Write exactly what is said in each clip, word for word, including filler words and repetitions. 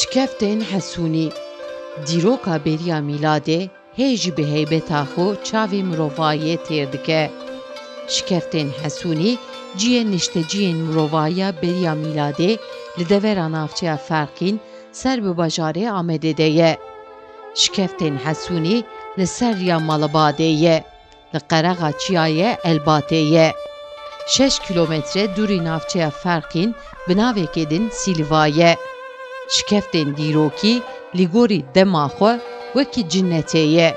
Şikeftên Hesûnî. Dîroka beriya mîladê hê jî bi heybeta xwe çavê mirovayê têr dike. Şikeftên Hesûnî cihê niştecihên mirovayiya beriya mîladê li devera navçeya Ferqîn ser bi bajarê Amedê de ye. Şikeftên Hesûnî li ser riya Malibadê ye. Li qerexa çiyayê Elbatê ye. Şeş kîlometre dûrî navçeya Ferqîn bi navekê din Sîlva ye. Şikeftên dîrokî li gorî dema xwe wekî cinnetê ye.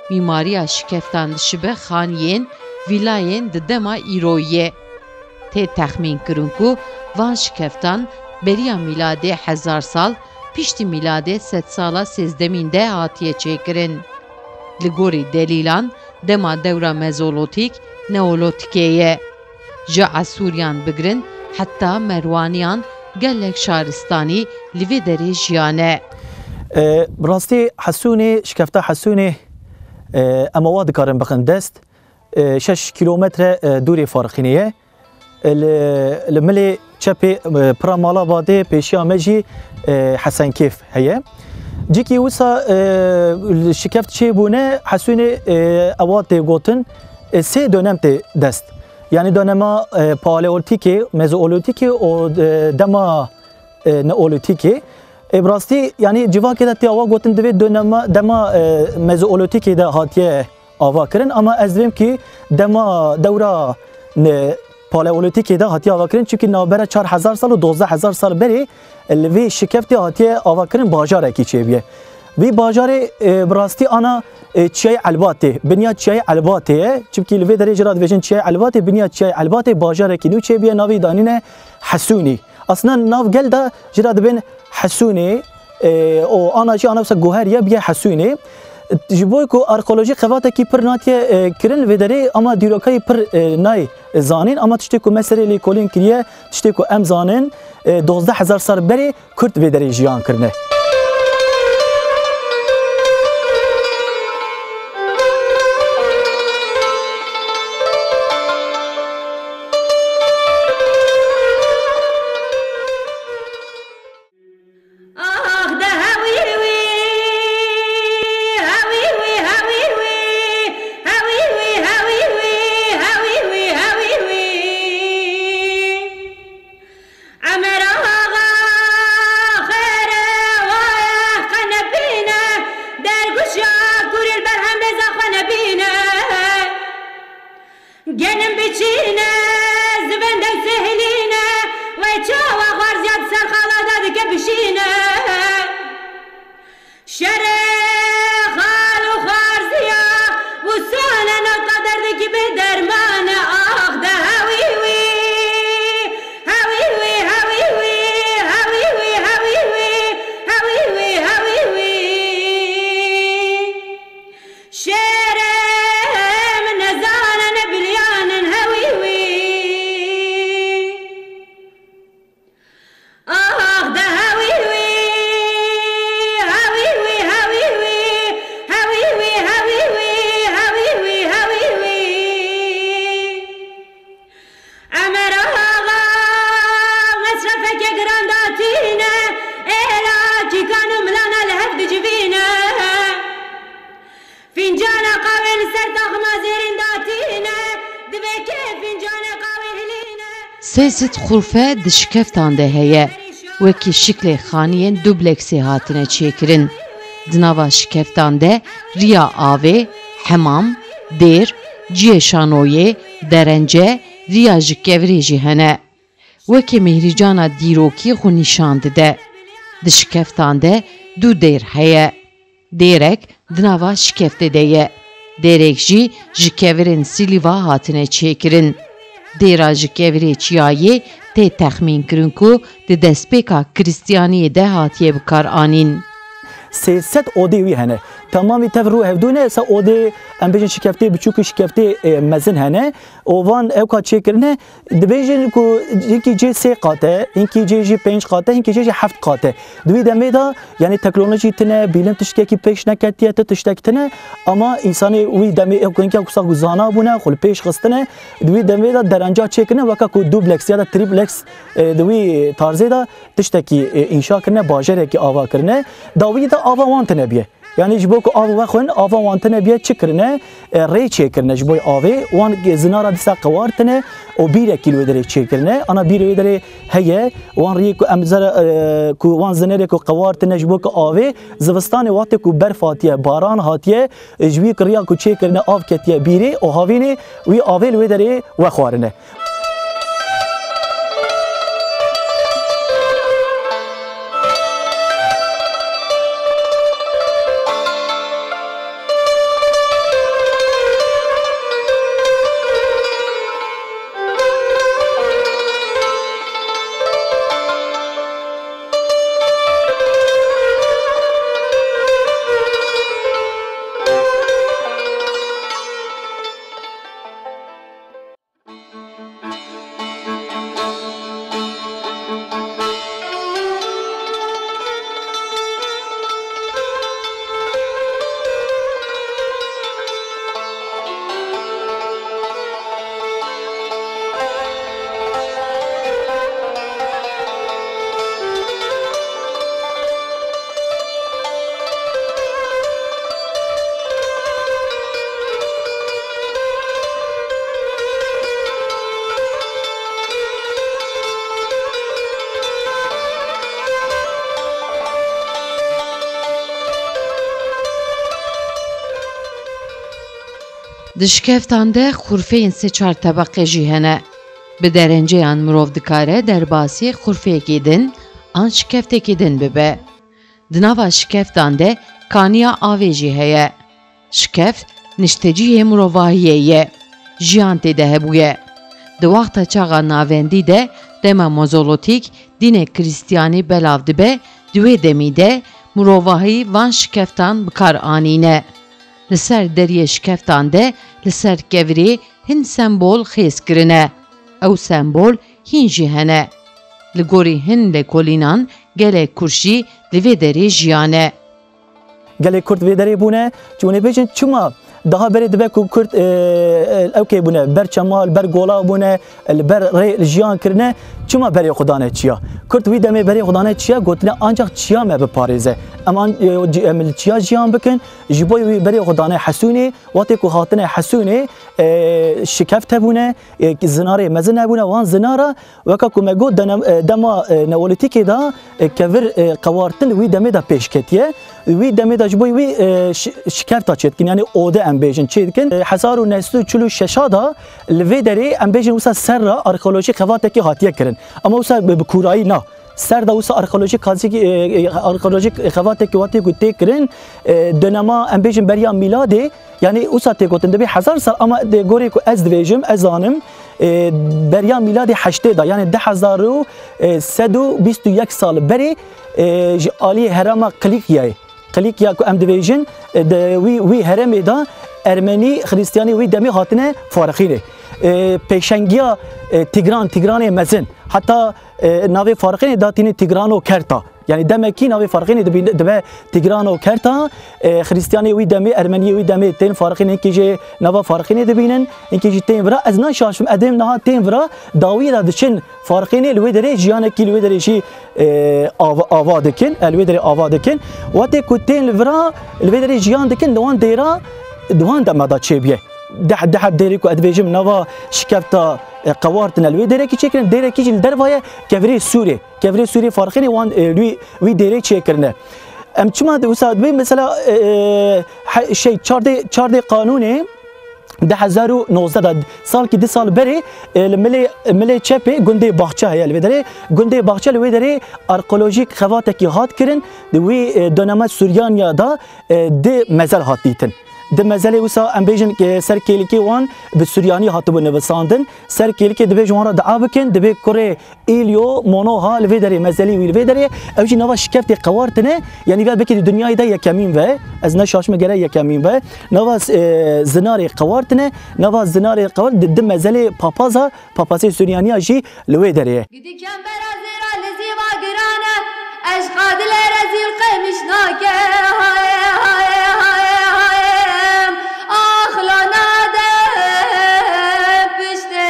Mîmariya şikeftan dişibe xaniyên, vîlayên di dema îroyê. Tê texmînkirin ku van şikeftan beriya mîladê hezar sal, piştî mîladê sedsala sêzdemîn de hatiye çêkirin. Li gorî delîlan dema dewra Mezolotîk, Neolotîkê ye. Ji Esûriyan bigirin heta Merwaniyan gelek şaristanî li vê derê jiyane. E, bi rastî Hesûnê, şikefta Hesûnê, e, em awa dikarin bixin dest. E, şeş kîlometre, e, dûrê Farqînê ye. E, li, li milê çepê, e, pira Malabadê pêşiya me jî, e, Hesenkêf heye. Cîkî wisa, e, li şikeft çêbûne, Hesûnê, e, ewa tê gotin, e, sê dönem tê dest. Yanî dönema, e, paleolîtîkê, mezoolîtîkê û, e, dema, e, neolîtîkê. E, bi rastî, yanî civakê de tê awa gotin divê dönema, dema, e, mezoolîtîkê de hatiye ava kirin, ama ez dibêm kî dema dewra, e, paleolîtîkê de hatiye ava kirin, çimkî navbera çar hezar sal û dozdeh hezar sal berê, e, li vê şikeftê hatiye ava kirin, bajarekî çêbûye. Vî bajarê, e, bi rastî ana, e, Çiyayê Elbatê, binya Çiyayê Elbatê ye. Çimkî li vê derê jê re dibêjin Çiyayê Elbatê, binya Çiyayê Elbatê bajarekî nû çêbûye, navê danîne Hesûnî. Aslında nav gel de jê re dibên Hesûnê, e, û ana jî ana wisa guher ye, bûye Hesûnê. Ji bo ku arkeolojî qevatekî pir natiye, e, kirin vê derê, ama dîrokayî pir, e, nayê zanîn, ama tiştê ku me serê lêkolîn kiriye, tiştê ku em zanin, e, dozdeh hezar sal berê Kurd vê derê jiyan kirine. Ax de hewî wî, hewî wî, hewî wî, hewî wî, hewî wî, hewî wî, hewî wî. Emer Axa xêre waye qe nebîne, derguşa kurî li ber hembêza xwe nebîne. Genim biçîne, zivendek sihilîne, wey çawa xwarziya di ser xala de dike bişîne. Şerê xal û xwarziya, û sane nota derdikî bê dermane, ax de hewî wî, hewî wî, hewî wî, hewî wî, hewî wî, hewî wî, hewî wî. Şêrê min nezane ne biliyanin hewî wî. Ax de hewî wî, hewî wî, hewî wî, hewî wî, hewî wî, hewî wî, hewî wî. Emer Axa, mesrefeke giran datîne, êra kîkan û milana li hev dicivîne. Fîncana qawê li ser taxima zêrîn datîne, divê kê fîncana qawê hilîne. Sê zid xurfe di şikeftan de heye, wekî şiklê xaniyên dubleksê hatine çêkirin. Di nava şikeftan de riya avê, hemam, dêr, cihê şanoyê, derence, riya ji kevirê jî hene. Wekî mihrîcana dîrokî xwe nîşan dide. Di şikeftan de du dêr heye. Dêrek di nava şikeftê de ye. Dêrek jî ji kevirên Sîlîva hatine çêkirin. Dêra ji kevirê çiyayê tê texmînkirin ku di destpêka Krîstiyaniyê de hatiye bikaranîn. Sê sed odê wî hene. Temamî tev rû hevdû ne, se odê, em bêjin şikeftê biçûk û şikeftê, e, mezin hene. Û van ewka çêkirine, dibêjin ku hinkî cê sê qat e, hinkî cê jî pênc qat e, hinkî cê jî heft qat e. Di wî demê de, yanî teknolojî tine, bîlim tiştekî pêş neketiye, ti tiştek tine, ama însanê wî demê ew ku hinkî wisa ku zana bûne, xwe li pêş xistine, di wî demê de derenca çêkirine, weke ku dubleks ya da tripleks, e, di wî tarzê de tiştekî, e, înşa kirine, bajarekî ava kirine. Dawiyê de ava wan tine biye. Yanî ji bo ku av wexwin, ava wan tine biye çi kirine? E, rê çêkirine ji bo avê. Wan zinara dîsa qewar tine û bîrekî li wê derê çêkirine. Ana bîrê wê derê heye. Wan riyê ku em zere, e, ku wan zinerê ku qewar tine ji bo ku avê zivistanê wextê ku berf hatiye, baran hatiye, e, ji wî riya ku çêkirine av ketiye bîrê û havînê wî avê li wê derê wexwarine. Di şikeftan de xurfeyên sê çar tebeqe jî hene. Bi derenceyan mirov dikare derbasî xurfeyekî din an şikeftekî din bibe. Di nava şikeftan de kaniya avê jî heye. Şikeft niştecihê mirovahiyê ye. Jiyan tê de hebûye. Di wexta çaxa navendî de dema mozolotîk dînê Krîstiyanî belav dibe, di wê demî de mirovahî van şikeftan bi kar anîne. Li ser deriyê şikeftan de li ser kevirê hin sembol xêz kirine. Ew sembol hîn jî hene. Li gorî hin lêkolînan gelê Kurd jî li vê derê jiyane. Gelê Kurd vê derê bûne, çi hûn ê bêjin, çima daha berê dibe ku Kurd, e, e, ewkê bûne, ber çema, li ber gola bûne, li ber rê jiyan kirine, çima berê xwe dane çiya? Kurd wî demê berê xwe dane çiya, gotine, ancax çiya me biparêze. Em an-, e, ci-, em li çiya jiyan bikin, ji bo wî berê xwe dane Hesûnê, wextê ku hatine Hesûnê, e, şikeft hebûne, e, zinarê mezin hebûne, wan zinara, weka ku me got, dene-, e, dema, e, neolîtîkê de, e, kevir, e, qewartin wî demê de pêş ketiye. Wî demê de ji bo wî, e, şi-, şikefta çêdikin, yanî ode em bêjin çêdikin. E, hezar û neh sed û çil û şeş de li vê derê em bêjin wisa serra arxeolojî xevatekî hatiye kirin. Ama wisa bi, bi kûrayî na. Ser de wisa arxeolojîk kazîkî, e, e, arxeolojîk xevatekî wextê ku tê kirin, e, dönema em bêjin beriya mîladê, yanî wisa tê gotin, dibê hezar sal, ama di gorê ku ez dibêjim, ez zanim, e, beriya mîladê heştê de, yanî du hezar û sed û bîst û yek sal berê, e, ji aliyê herêma Qilîkyayê, Qilîkya ku em dibêjin, e, di wî, wî herêmê de Ermenî, Xristiyanî wî demê hatine Farixînê. E, pêşengiya, e, Tîgran, Tîgranê Mezin, heta, e, navê Farixînê datîne Tîgrano Kerta. Yanî demekî navê Farixînê dibîne, dibe Tîgrano Kerta, e, Xristiyanê wî demê, Ermeniyê wî demê tên Farixînê, hinkî jê nava Farixînê dibînin, hinkî jî tên vira. Ez naşaşim, edêm niha tên vira, dawiyê de diçin Farixînê, li wê derê jiyanekî li wê derê jî, e, ava, ava dikin, e, li wê derê ava dikin. Wextê ku tên li vira, li vê derê jiyan dikin, di wan dêra, di wan dema de çêbûye. Deh, deh dêrê ku ez dibêjim nava şikefta, e, qewartine, li wê dêrekî çêkirin, dêrekî jî li derva ye, kevirê Sûrê. Kevirê Sûrê Farixînê wan, e, wî, wî dêrê çêkirine. Em çima di wisa dibê mesela, e, e, he-, şey, çardê, çardê Qanûnê di hezar û nozdeh de, salkî du sal berê, e, li milê, milê çepê gundê Baxçe heye li vê derê. Gundê Baxçe li wê derê arkeolojîk xevatekî hat kirin. Di wî, e, döneme Suryanya de, e, di mezel hat dîtin. Di mezelê wisa em bêjin, e, ser kêlikê wan bi suryanî hatibû nivisandin. Ser kêlikê dibê ji wan re dua bikin, dibê kurê Îlyo Mono ha li vê derê, mezelî wî li vê derê ye. Ew jî nava şikeftê qewar tine, yanî ve bikî di dinyayê de yekemîn ve. Ez ne şaş me gere yekemîn ve. Nava, e, zinarê qewar tine, nava zinarê qewar di, di mezelê papaza, papazê suryaniya jî li wê derê ye. Gidî kembera zêra li zîva giran e, eşqa dilê rezîl qemiş nake. Haye, haye, haye, haye, ax la nade piştê,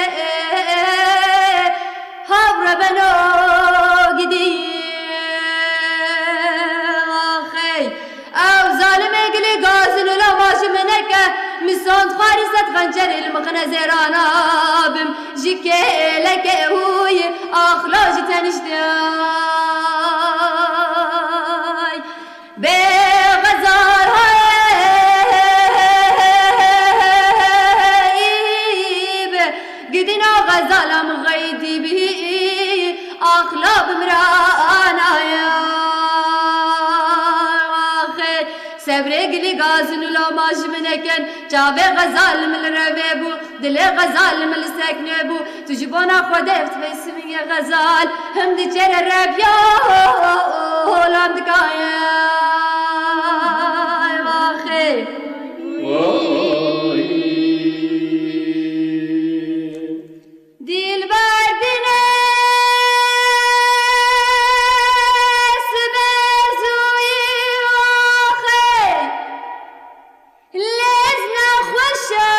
hav re beno gidî. Axey. Ew zalimê gilî gazin û lama ji min neke, min sond xwarî sed xencerê li mixine zêrana bim, ji kêleke hûyî axla ji teniştay. Bê xezal hayê bi, gidîna xezala min xeydî bî, axla bi miranaya. Axê, sebrê gilî gazin û lama ji min nekin. Çavê xezal li min li revê bû, dilê xezal li min li seknê bû. Tu ji bona Xwedê ev dibê simiyê xezal, him diçêre rebiya olan dikaye. Axê. Dilber dine sibe zûyî axê, lez nexweş e,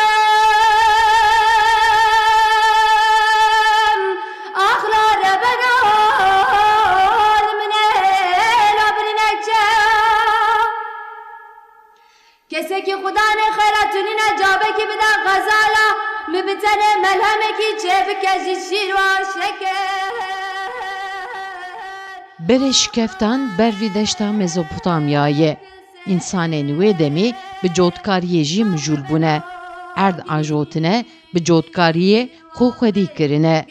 axla rebena li min e, la birînek çe. Kesekî xudanê xera tunîne cabekî bida xezala, min bi tenê melhemekî çêbike ji şîr û şeker. Berê şikeftan ber vî deşta Mezopotamyayê. Însanên wê demê bi cotkariyê jî mijûl bûne. Erd ajotine, bi cotkariyê xwe xwedî kirine.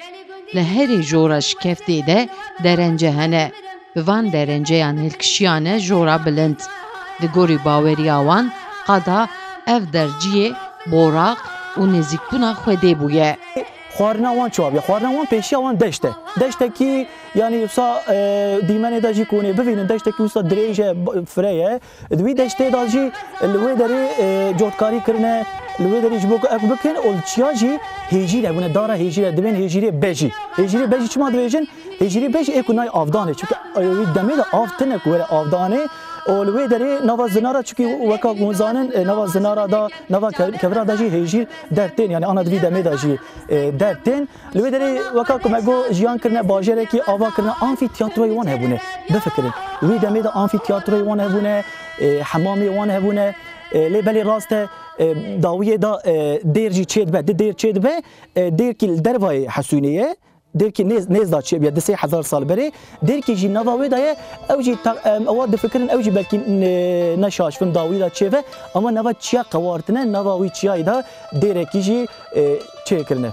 Li herî jora şikeftê de derence hene. Bi van derenceyan hilkişiyane jora bilind. Li gorî baweriya wan qada ev derciyê boraq û nêzîkbûna xwedê bûye. Xwarina wan çawa bûye? Xwarina wan pêşiya wan deşt e. Deştekî, yanî wisa, e, dîmenê de jî ku hûn ê bivînin, deştekî wisa dirêj e, b-, fireh e. Di wî deştê de jî li wê derê, e, cotkarî kirine, li wê derê ji bo ku ev bikin û li çiya jî hêjîr hebûne, dara hêjîr e, dibên hêjîrê bejî. Hêjîrê bejî çima dibêjin? Hêjîrê bejî ê ku nayê avdanê. Çunke, e, wî demê de av tine ku were avdanê û li wê derê nava zinara, çunke weka ku hûn zanin, e, nava zinara de, nava kev-, kevira de jî hêjîr dertên, yanî ana di vî demê de jî, e, dertên. Li wê derê weka ku me got jiyan kirine, bajarekî ava kirine, amfîteatroyê wan hebûne. Bifikirin. Wî demê de amfîteatroyê wan hebûne, e, hemamê wan hebûne. E, lê belê rast e, e, dawiyê de, e, dêr jî çêdibe, di dêr çêdibe, e, dêrkî li dervayê Hesûnê ye, dêrkî nêz, nêz da çêbûye, di sê hezar sal berê, dêrkî jî nava wê de ye, ew jî ta-, em, ewa difikirin, ew jî belkî ne, ne şaş bin dawî de çêbe, ama nava çiya qewartine, nava wî çiyayê de dêrekî jî, e, çêkirine.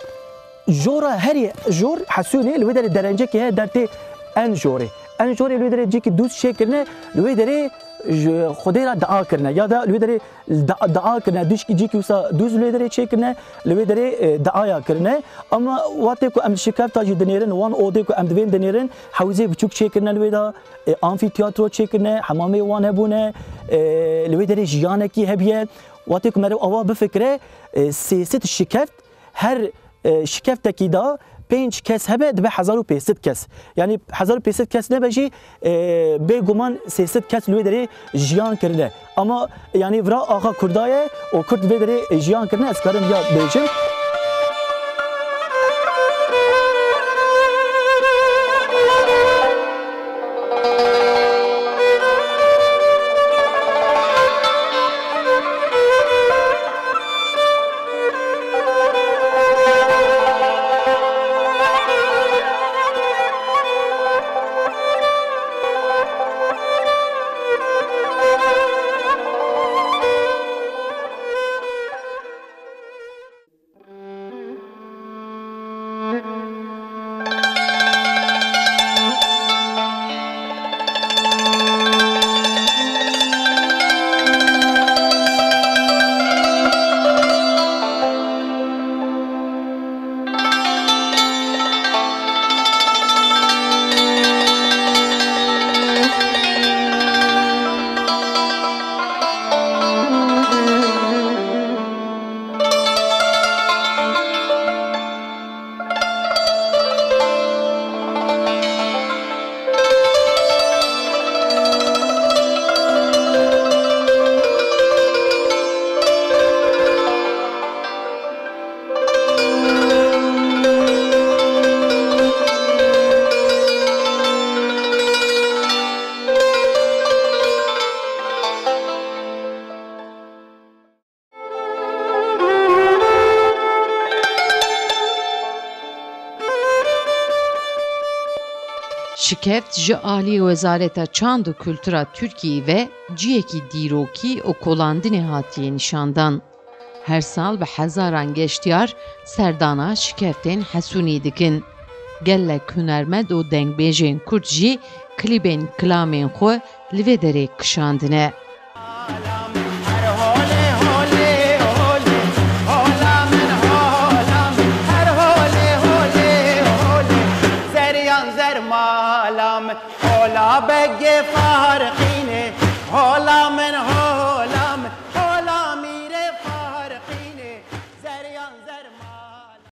Jora herî jor Hesûnê li wê derê derencekê heye dertê En Jorê. En Jorê li wê derê cîkî dûz çêkirine, li wê derê ji Xwedê re dua kirine. Ya da li wê derê da-, dua kirine, dûşkî cîkî wisa dûz li wê derê çêkirine, li wê derê, e, duaya kirine. Ama wextê ku em şikefta jî dinêrin, wan odê ku em divên dinêrin, hewzê biçûk çêkirine li wê de, e, amfîteatro çêkirine, hemamê wan hebûne, e, li wê derê jiyanekî hebiye. Wextê ku meriv ava bifikire, e, sê sed şikeft, her, e, şikeftekî de pênc kes hebe, dibe hezar û pênc sed kes. Yanî hezar û pênc sed kes nebe jî, e, bêguman sê sed kes li wê derê jiyan kirine. Ama yanî vira axa Kurda ye û Kurd vê derê jiyan kirine, ez karim ya bêjim. Şikeft ji alî Wezareta Çand û Kultura Tirkiyeyê ve ciyekî dîrokî û kolandinê hatiye nîşandan. Her sal bi hezaran geştyar serdana şikeftên Hesûnê dikin. Gelek hunermend û dengbêjên Kurd jî klîbên kilamên xwe li vê derê kişandine. Her holê holê holê, hola min hola min. Her holê holê holê, zeriyan zer mala min. Hola begê farqînê, hola min